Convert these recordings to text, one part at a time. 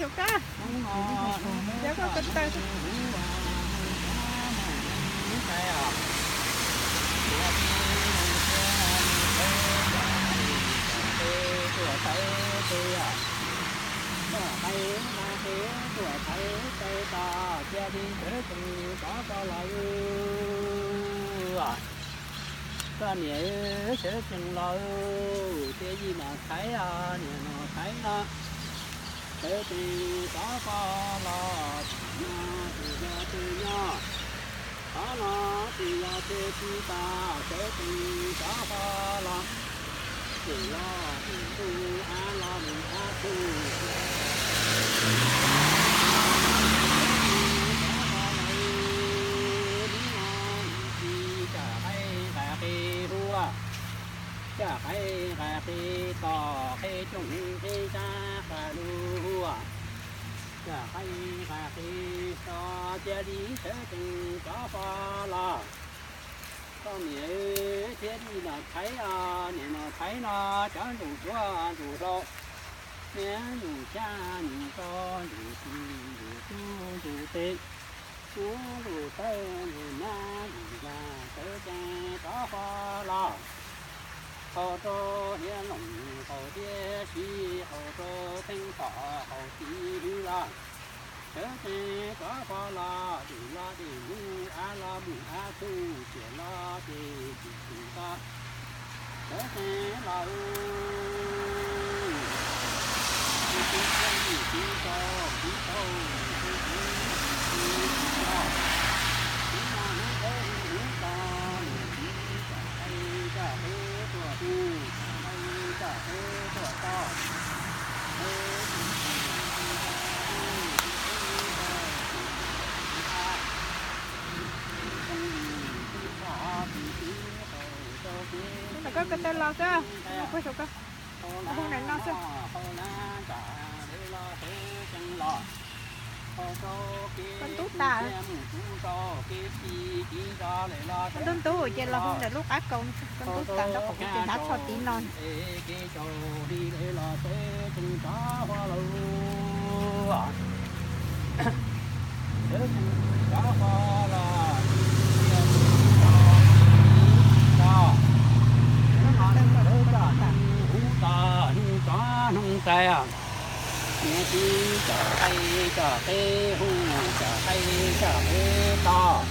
saum kab, cov koj ko taw. Tuaj txhawv txhawv tos cia li sawv tsees rov qab los. Koj niam sawv tsees los, cia li los thaiv os, niam los thaiv no. Sawv tsees rov qab los, tus no tus yog tus nyob, qhov no tus yog tus tsis tau, sawv tsees rov qab los. Tus los tus ntuj, av los mus av txug, sawv tsees rov qab los. Hnub no tsis txawj qaib nqa qe hu, txawj qaib nqa qe tos, qe cooj qe ntsab qab lug hu, txawj qaib nqa qe tos, cia li sawv tsees rov qab los. Koj niam thiaj li los thaiv os, niam los thaiv no, cov ntsuj duav ntsuj hlauv, niam ntsuj xyab ntsuj tso, ntsuj txi ntsuj tub ntsuj tes, niam ntsuj tawb ntsuj nab ntsuj yaj, sawv tsees rov qab los. Qaug rau hiav loos qaug hiav siv, qaug rau teeb tom qaug txiv hwv los, sawv tsees rov qab los. Dej los dej lug, av los mus av txug, tsiaj los tsiaj txhu to, sawv tsees los. Tus txiv txiaj mus txiv tau, txiv tau mus txiv txiaj los. Hnub no hnub qheb hnub to, niam txiv txawj qaib txawj qe tuaj hu, txawj qaib txawj qe tuaj tos. Koj ko taw los xwb, puag saum ko, puag daim no xwb. Koj ntub tas. Koj ntub ntub ces los hu ntawm lub qab kaus, koj ntub tas nrab qaum ces hnav txog tid no. Hnub tos hnub tso hnub tais, niam txiv txawj qaib txawj qe hu, txawj qaib txawj qe tos,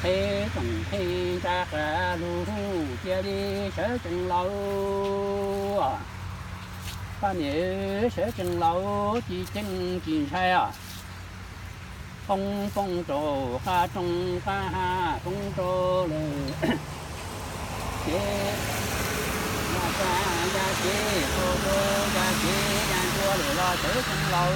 qe tsoom qe ntsab qab lug hu, cia li sawv tsees los. Koj niam sawv tsees los, tsis ceeb tsis ntshai os. Poob poob rau qab roob qab hav, poob rau lawm ces ya tsa ya cev, poob rau ya cev ya ntsuab lawm los sawv tsees los.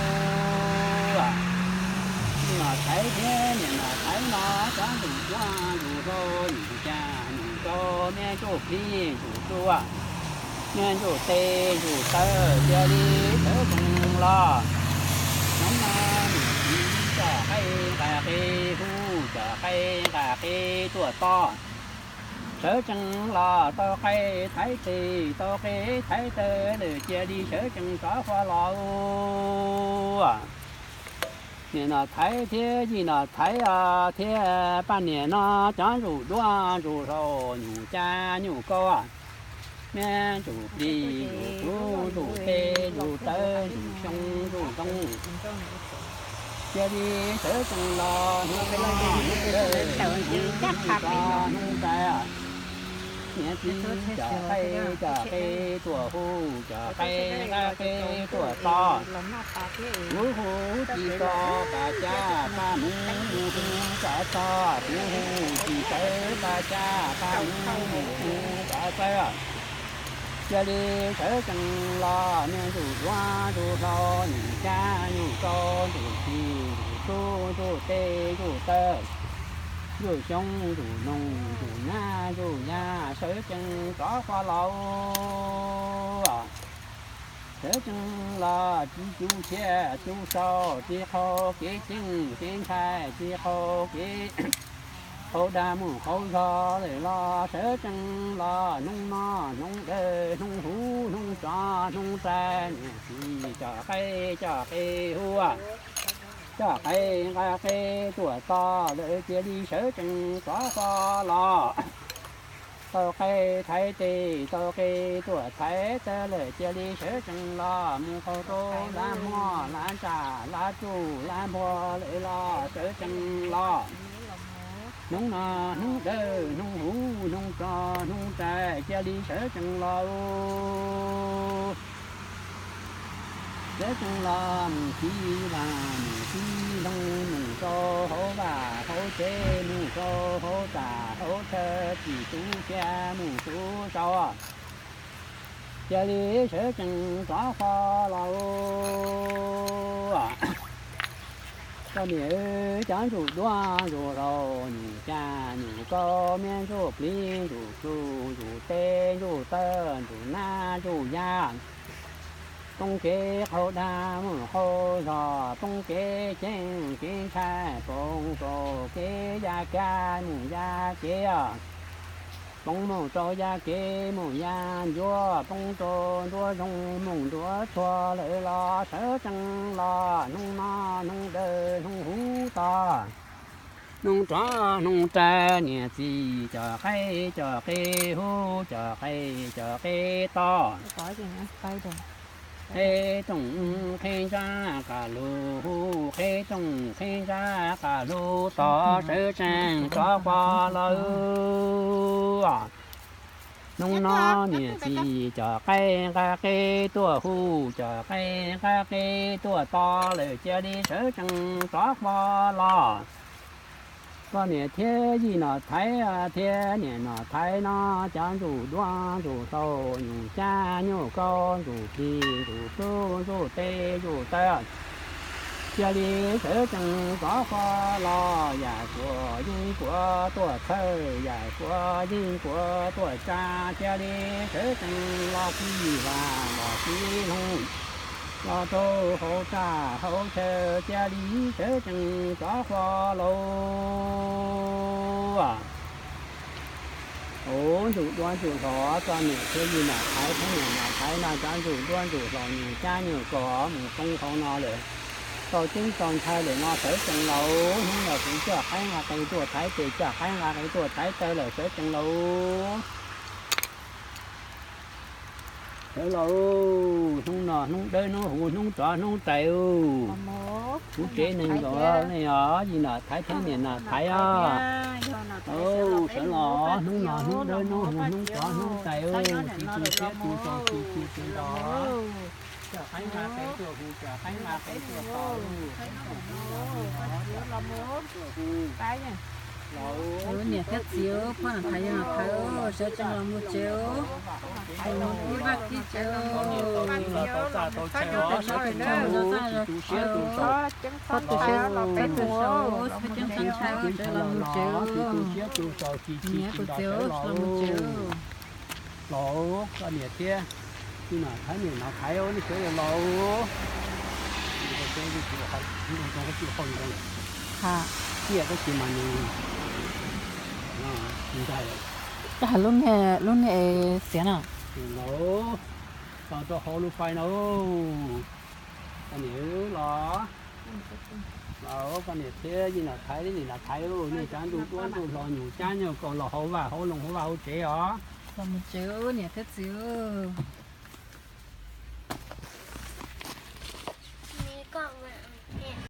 Niam thaiv thiab niam thaiv no, cov ntsuj duav ntsuj hlauv, ntsuj xyab ntsuj tso, niam ntsuj plig ntsuj tsuaj, niam ntsuj tes ntsuj taw, cia li sawv tsees los. nqa qe tuaj to. Sawv tsees los tau qe thaiv tes, tau qe thaiv taw lawm cia li sawv tsees rov qab los. Niam Nom Thaiv thiab yij Nom Thaiv thiab poj niam no cov ntsuj duab ntsuj hlauv, nyuj cab nyuj kaus, me ntsuj plig ntsuj plub ntsuj teb ntsuj taw ntsuj xyoob ntsuj ntoo, cia li sawv tsees los hnub no hnub dawb hnub hlub tso hnub rais. Niam txiv coj qe coj qe tuaj hu, coj qe nqa qe tuaj to. Kuv hu tsis tau pas cab pas mus hu tso txog, kuv hu tsis tau pas cab pas mus hu tso txog. Cia li sawv tsees los me ntsuj duab ntsuj hlauv, nyuj cab nyuj kaus, ntsuj plig ntsuj plub ntsuj teb ntsuj taw, ntsuj xyoob ntsuj noog ntsuj nab ntsuj yag, sawv tsees rov qab los. Sawv tsees los tsis tu siab tu sau, tsis qaug kev ceeb kev ntshai, tsis qaug kev qaug dag mus qaug zog lawm los sawv tsees los hnub no hnub dawb hnub huv hnub tso hnub rais. Niam txiv coj qe coj qe hu, coj qe nqa qe tuaj to lawm cia li sawv tsees rov qab los. Tau qe thaiv tes, tau qe tuaj thaiv taw lawm cia li sawv tsees los mus qaug rau lab muag lab ntsag lab tsuj lab npua lawm los sawv tsees los. Hnub no hnub dawb hnub huv hnub tso hnub rais cia li sawv tsees los. Sawv tsees los mus txij vaj mus txij loog, mus rau hauv vaj hauv tsev, mus rau hauv txaj hauv chaw, tsis tu siab mus tu sau, cia li sawv tsees rov qab los. Koj niam, cov ntsuj duab ntsuj hlauv, nyuj cab nyuj kaus, me ntsuj plig ntsuj plub ntsuj teb ntsuj taw ntsuj nab ntsuj yag, poob kev qaug dag mus qaug zog, poob kev ceeb kev ntshai, poob rau kev ya kab mus ya kev, poob mus rau ya kev mus ya ncuab, poob rau nruab zoov mus nruab tsuag lawm los sawv tsees los hnub no hnub dawb hnub huv tso, hnub tso hnub rais. Niam txiv coj qe coj qe hu, coj qe coj qe to. Qe rooj qe ntsa qas lug hu, qe rooj qe ntsa qas lug to, sawv tsees rov qab los. Hnub no niam txiv coj qe nqa qe tuaj hu, coj qe nqa qe tuaj to lawm cia li sawv tsees rov qab los. Koj niam thiab yij Nom Thaiv thiab niam Nom Thaiv no cov ntsuj duab ntsuj hlauv, nyuj cab nyuj kaus, ntsuj plig ntsuj plub ntsuj teb ntsuj taw, cia li sawv tsees rov qab los. Yam suav yeej kuav tuaj thawj, yam suav yeej kuav tuaj tsa, cia li sawv tsees los txij vaj los txij loog, los rau hauv txaj hauv chaw, cia li sawv tsees rov qab los. Ntsuj duab ntsuj hlauv, koj niam thiab yij Nom Thaiv thiab niam Nom Thaiv no cov ntsuj duab ntsuj hlauv, nyuj cab nyuj kaus mus poob hauv no lawm, tau ceeb tau ntshai lawm no sawv tsees los. Hnub no kuv coj qe nqa qe tuaj thaiv tes, coj qe nqa qe tuaj thaiv taw lawm sawv tsees los. Sawv los, hnub no hnub dawb hnub huv hnub tso hnub rais. Kuv tsev neeg nkaus ne os, yij Nom Thaiv thiab niam Nom Thaiv os. Sawv los, hnub no hnub dawb hnub huv hnub tso hnub rais, tsis tu siab tu sau tsis tu siab nto. Coj qe nqa qe tuaj hu, coj qe nqa qe tuaj to. Niam thiab txiv, poj Nom Thaiv yawg Nom Thaiv, sawv tsees los mus tsev, mus ib vaj kib tsev, tau txaj tau chaw, sawv tsees los txaj, tsis tu siab tu sau, tsis tu siab tu sau, sawv tsees los mus tsev, niam kuv txiv, sawv los mus tsev. Los, koj niam thiab yij Nom Thaiv niam Nom Thaiv, nej sawv los. Tiam tab sis mas nws Cas lub niag, lub niag xiav na. Los rau hauv lub fais no. Poj niam los, los poj niam thiab yij Nom Thaiv, Lis Nom Thaiv, nej cov ntuj duab ntuj hlo nyuam cab nyuag kaus los hauv vaj hauv loog hauv vaj hauv tsev os. Los mus tsev niam thiab txiv.